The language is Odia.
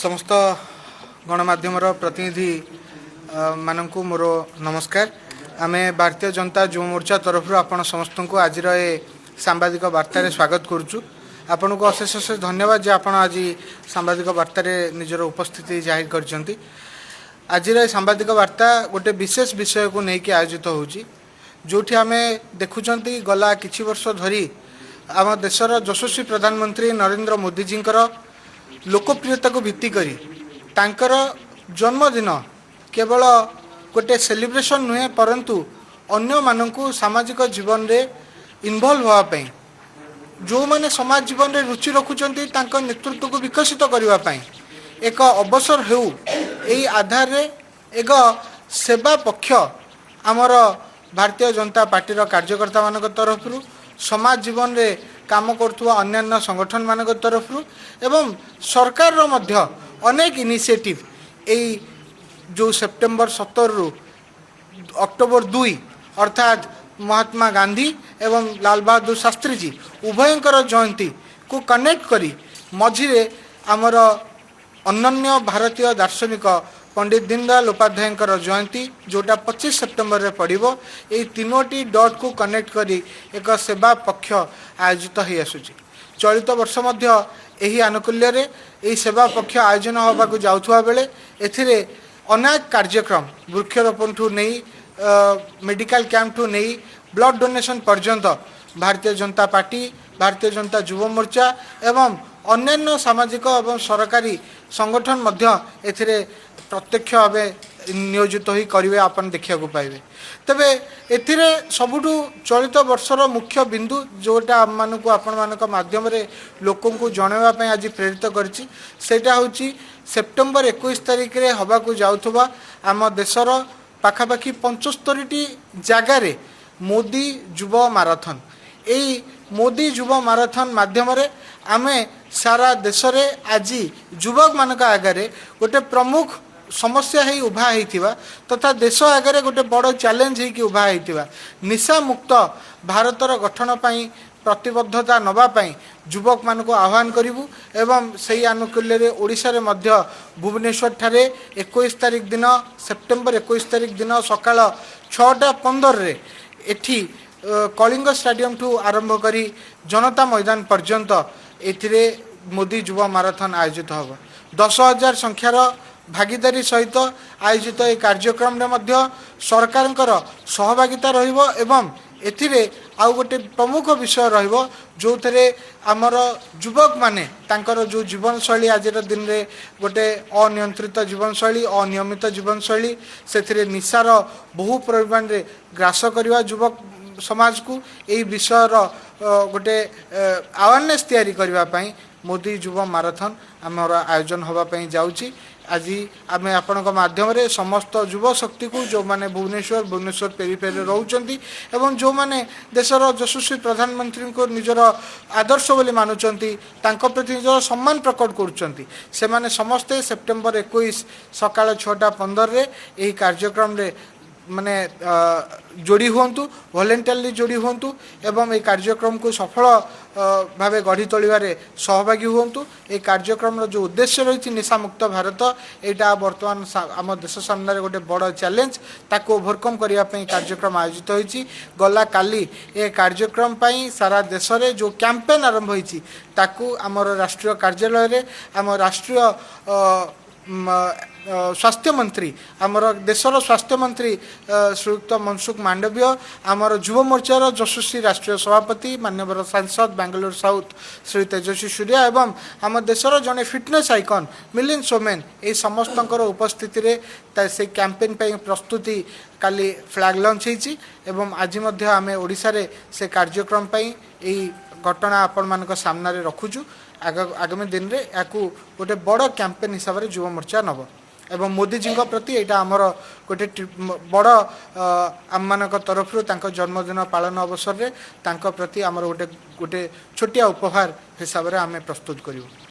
ସମସ୍ତ ଗଣମାଧ୍ୟମର ପ୍ରତିନିଧି ମାନଙ୍କୁ ମୋର ନମସ୍କାର। ଆମେ ଭାରତୀୟ ଜନତା ଯୁବ ମୋର୍ଚ୍ଚା ତରଫରୁ ଆପଣ ସମସ୍ତଙ୍କୁ ଆଜିର ଏ ସାମ୍ବାଦିକ ବାର୍ତ୍ତାରେ ସ୍ୱାଗତ କରୁଛୁ। ଆପଣଙ୍କୁ ଅଶେଷ ଅଶେଷ ଧନ୍ୟବାଦ ଯେ ଆପଣ ଆଜି ସାମ୍ବାଦିକ ବାର୍ତ୍ତାରେ ନିଜର ଉପସ୍ଥିତି ଜାହିର କରିଛନ୍ତି। ଆଜିର ଏ ସାମ୍ବାଦିକ ବାର୍ତ୍ତା ଗୋଟେ ବିଶେଷ ବିଷୟକୁ ନେଇକି ଆୟୋଜିତ ହେଉଛି, ଯେଉଁଠି ଆମେ ଦେଖୁଛନ୍ତି ଗଲା କିଛି ବର୍ଷ ଧରି ଆମ ଦେଶର ଯଶସ୍ୱୀ ପ୍ରଧାନମନ୍ତ୍ରୀ ନରେନ୍ଦ୍ର ମୋଦିଜୀଙ୍କର ଲୋକପ୍ରିୟତାକୁ ଭିତ୍ତି କରି ତାଙ୍କର ଜନ୍ମଦିନ କେବଳ ଗୋଟେ ସେଲିବ୍ରେସନ୍ ନୁହେଁ, ପରନ୍ତୁ ଅନ୍ୟମାନଙ୍କୁ ସାମାଜିକ ଜୀବନରେ ଇନଭଲ୍ଭ ହେବା ପାଇଁ, ଯେଉଁମାନେ ସମାଜ ଜୀବନରେ ରୁଚି ରଖୁଛନ୍ତି ତାଙ୍କ ନେତୃତ୍ୱକୁ ବିକଶିତ କରିବା ପାଇଁ ଏକ ଅବସର ହେଉ, ଏହି ଆଧାରରେ ଏକ ସେବା ପକ୍ଷ ଆମର ଭାରତୀୟ ଜନତା ପାର୍ଟିର କାର୍ଯ୍ୟକର୍ତ୍ତାମାନଙ୍କ ତରଫରୁ, ସମାଜ ଜୀବନରେ କାମ କରୁଥିବା ଅନ୍ୟାନ୍ୟ ସଂଗଠନମାନଙ୍କ ତରଫରୁ ଏବଂ ସରକାରର ମଧ୍ୟ ଅନେକ ଇନିସିଏଟିଭ୍, ଏଇ ଯେଉଁ ସେପ୍ଟେମ୍ବର 17ରୁ ଅକ୍ଟୋବର 2, ଅର୍ଥାତ୍ ମହାତ୍ମା ଗାନ୍ଧୀ ଏବଂ ଲାଲ ବାହାଦୁର ଶାସ୍ତ୍ରୀଜୀ ଉଭୟଙ୍କର ଜୟନ୍ତୀକୁ କନେକ୍ଟ କରି ମଝିରେ ଆମର ଅନନ୍ୟ ଭାରତୀୟ ଦାର୍ଶନିକ ପଣ୍ଡିତ ଦୀନଦୟାଲ ଉପାଧ୍ୟାୟଙ୍କର ଜୟନ୍ତୀ, ଯେଉଁଟା 25 ସେପ୍ଟେମ୍ବରରେ ପଡ଼ିବ, ଏଇ ତିନୋଟି ଡଟ୍କୁ କନେକ୍ଟ କରି ଏକ ସେବା ପକ୍ଷ ଆୟୋଜିତ ହେଇ ଆସୁଛି। ଚଳିତ ବର୍ଷ ମଧ୍ୟ ଏହି ଆନୁକୂଲ୍ୟରେ ଏହି ସେବା ପକ୍ଷ ଆୟୋଜନ ହେବାକୁ ଯାଉଥିବା ବେଳେ ଏଥିରେ ଅନେକ କାର୍ଯ୍ୟକ୍ରମ, ବୃକ୍ଷରୋପଣଠୁ ନେଇ ମେଡ଼ିକାଲ କ୍ୟାମ୍ପଠୁ ନେଇ ବ୍ଲଡ଼ ଡୋନେସନ୍ ପର୍ଯ୍ୟନ୍ତ, ଭାରତୀୟ ଜନତା ପାର୍ଟି, ଭାରତୀୟ ଜନତା ଯୁବ ମୋର୍ଚ୍ଚା ଏବଂ ଅନ୍ୟାନ୍ୟ ସାମାଜିକ ଏବଂ ସରକାରୀ ସଂଗଠନ ମଧ୍ୟ ଏଥିରେ ପ୍ରତ୍ୟକ୍ଷ ଭାବେ ନିୟୋଜିତ ହୋଇ କରିବେ, ଆପଣ ଦେଖିବାକୁ ପାଇବେ। ତେବେ ଏଥିରେ ସବୁଠୁ ଚଳିତ ବର୍ଷର ମୁଖ୍ୟ ବିନ୍ଦୁ, ଯେଉଁଟା ଆମମାନଙ୍କୁ ଆପଣମାନଙ୍କ ମାଧ୍ୟମରେ ଲୋକଙ୍କୁ ଜଣାଇବା ପାଇଁ ଆଜି ପ୍ରେରିତ କରିଛି, ସେଇଟା ହେଉଛି ସେପ୍ଟେମ୍ବର 21 ତାରିଖରେ ହେବାକୁ ଯାଉଥିବା ଆମ ଦେଶର ପାଖାପାଖି 75ଟି ଜାଗାରେ ମୋଦି ଯୁବ ମାରାଥନ୍। ଏଇ ମୋଦି ଯୁବ ମାରାଥନ୍ ମାଧ୍ୟମରେ ଆମେ ସାରା ଦେଶରେ ଆଜି ଯୁବକମାନଙ୍କ ଆଗରେ ଗୋଟେ ପ୍ରମୁଖ ସମସ୍ୟା ହେଇ ଉଭା ହେଇଥିବା ତଥା ଦେଶ ଆଗରେ ଗୋଟେ ବଡ଼ ଚ୍ୟାଲେଞ୍ଜ ହେଇକି ଉଭା ହେଇଥିବା ନିଶାମୁକ୍ତ ଭାରତର ଗଠନ ପାଇଁ ପ୍ରତିବଦ୍ଧତା ନେବା ପାଇଁ ଯୁବକମାନଙ୍କୁ ଆହ୍ୱାନ କରିବୁ। ଏବଂ ସେଇ ଆନୁକୂଲ୍ୟରେ ଓଡ଼ିଶାରେ ମଧ୍ୟ ଭୁବନେଶ୍ୱରଠାରେ 21 ତାରିଖ ଦିନ, ସେପ୍ଟେମ୍ବର 21 ତାରିଖ ଦିନ ସକାଳ 6ଟା 15ରେ ଏଠି କଳିଙ୍ଗ ଷ୍ଟାଡିୟମଠୁ ଆରମ୍ଭ କରି ଜନତା ମଇଦାନ ପର୍ଯ୍ୟନ୍ତ ଏଥିରେ ମୋଦି ଯୁବ ମାରାଥନ୍ ଆୟୋଜିତ ହେବ। 10,000 ସଂଖ୍ୟାର ଭାଗିଦାରୀ ସହିତ ଆୟୋଜିତ ଏହି କାର୍ଯ୍ୟକ୍ରମରେ ମଧ୍ୟ ସରକାରଙ୍କର ସହଭାଗିତା ରହିବ। ଏବଂ ଏଥିରେ ଆଉ ଗୋଟେ ପ୍ରମୁଖ ବିଷୟ ରହିବ, ଯେଉଁଥିରେ ଆମର ଯୁବକମାନେ ତାଙ୍କର ଯେଉଁ ଜୀବନଶୈଳୀ, ଆଜିର ଦିନରେ ଗୋଟେ ଅନିୟନ୍ତ୍ରିତ ଜୀବନଶୈଳୀ, ଅନିୟମିତ ଜୀବନଶୈଳୀ, ସେଥିରେ ନିଶାର ବହୁ ପରିମାଣରେ ଗ୍ରାସ କରିବା ଯୁବକ ସମାଜକୁ, ଏହି ବିଷୟର ଗୋଟେ ଆୱାରନେସ୍ ତିଆରି କରିବା ପାଇଁ ମୋଦି ଯୁବ ମାରାଥନ୍ ଆମର ଆୟୋଜନ ହେବା ପାଇଁ ଯାଉଛି। ଆଜି ଆମେ ଆପଣଙ୍କ ମାଧ୍ୟମରେ ସମସ୍ତ ଯୁବ ଶକ୍ତିକୁ, ଯେଉଁମାନେ ଭୁବନେଶ୍ୱର, ଭୁବନେଶ୍ୱର ପେରିଫେରିରେ ରହୁଛନ୍ତି ଏବଂ ଯେଉଁମାନେ ଦେଶର ଯଶସ୍ୱୀ ପ୍ରଧାନମନ୍ତ୍ରୀଙ୍କୁ ନିଜର ଆଦର୍ଶ ବୋଲି ମାନୁଛନ୍ତି, ତାଙ୍କ ପ୍ରତି ନିଜର ସମ୍ମାନ ପ୍ରକଟ କରୁଛନ୍ତି, ସେମାନେ ସମସ୍ତେ ସେପ୍ଟେମ୍ବର 21 ସକାଳ 6ଟା 15ରେ ଏହି କାର୍ଯ୍ୟକ୍ରମରେ ମାନେ ଯୋଡ଼ି ହୁଅନ୍ତୁ, ଭଲେଣ୍ଟାରିଲି ଯୋଡ଼ି ହୁଅନ୍ତୁ ଏବଂ ଏହି କାର୍ଯ୍ୟକ୍ରମକୁ ସଫଳ ଭାବେ ଗଢ଼ି ତୋଳିବାରେ ସହଭାଗୀ ହୁଅନ୍ତୁ। ଏହି କାର୍ଯ୍ୟକ୍ରମର ଯେଉଁ ଉଦ୍ଦେଶ୍ୟ ରହିଛି, ନିଶାମୁକ୍ତ ଭାରତ, ଏଇଟା ବର୍ତ୍ତମାନ ଆମ ଦେଶ ସାମ୍ନାରେ ଗୋଟେ ବଡ଼ ଚ୍ୟାଲେଞ୍ଜ। ତାକୁ ଓଭରକମ୍ କରିବା ପାଇଁ କାର୍ଯ୍ୟକ୍ରମ ଆୟୋଜିତ ହୋଇଛି। ଗଲା କାଲି ଏ କାର୍ଯ୍ୟକ୍ରମ ପାଇଁ ସାରା ଦେଶରେ ଯେଉଁ କ୍ୟାମ୍ପେନ୍ ଆରମ୍ଭ ହୋଇଛି, ତାକୁ ଆମର ରାଷ୍ଟ୍ରୀୟ କାର୍ଯ୍ୟାଳୟରେ ଆମ ରାଷ୍ଟ୍ରୀୟ ସ୍ୱାସ୍ଥ୍ୟମନ୍ତ୍ରୀ, ଆମର ଦେଶର ସ୍ୱାସ୍ଥ୍ୟମନ୍ତ୍ରୀ ଶ୍ରୀଯୁକ୍ତ ମନସୁଖ ମାଣ୍ଡବ୍ୟ, ଆମର ଯୁବ ମୋର୍ଚ୍ଚାର ଯଶସ୍ୱୀ ରାଷ୍ଟ୍ରୀୟ ସଭାପତି ମାନ୍ୟବର ସାଂସଦ ବାଙ୍ଗାଲୋର ସାଉଥ ଶ୍ରୀ ତେଜସ୍ୱୀ ସୂର୍ୟା ଏବଂ ଆମ ଦେଶର ଜଣେ ଫିଟନେସ୍ ଆଇକନ୍ ମିଲିନ୍ଦ ସୋମେନ୍, ଏହି ସମସ୍ତଙ୍କର ଉପସ୍ଥିତିରେ ସେଇ କ୍ୟାମ୍ପେନ୍ ପାଇଁ ପ୍ରସ୍ତୁତି କାଲି ଫ୍ଲାଗ୍ ଲଞ୍ଚ ହେଇଛି। ଏବଂ ଆଜି ମଧ୍ୟ ଆମେ ଓଡ଼ିଶାରେ ସେ କାର୍ଯ୍ୟକ୍ରମ ପାଇଁ ଏହି ଘଟଣା ଆପଣମାନଙ୍କ ସାମ୍ନାରେ ରଖୁଛୁ। ଆଗାମୀ ଦିନରେ ଏହାକୁ ଗୋଟେ ବଡ଼ କ୍ୟାମ୍ପେନ୍ ହିସାବରେ ଯୁବ ମୋର୍ଚ୍ଚା ନେବ ଏବଂ ମୋଦିଜୀଙ୍କ ପ୍ରତି ଏଇଟା ଆମର ଗୋଟେ ବଡ଼ ଆମମାନଙ୍କ ତରଫରୁ ତାଙ୍କ ଜନ୍ମଦିନ ପାଳନ ଅବସରରେ ତାଙ୍କ ପ୍ରତି ଆମର ଗୋଟେ ଗୋଟେ ଛୋଟିଆ ଉପହାର ହିସାବରେ ଆମେ ପ୍ରସ୍ତୁତ କରିବୁ।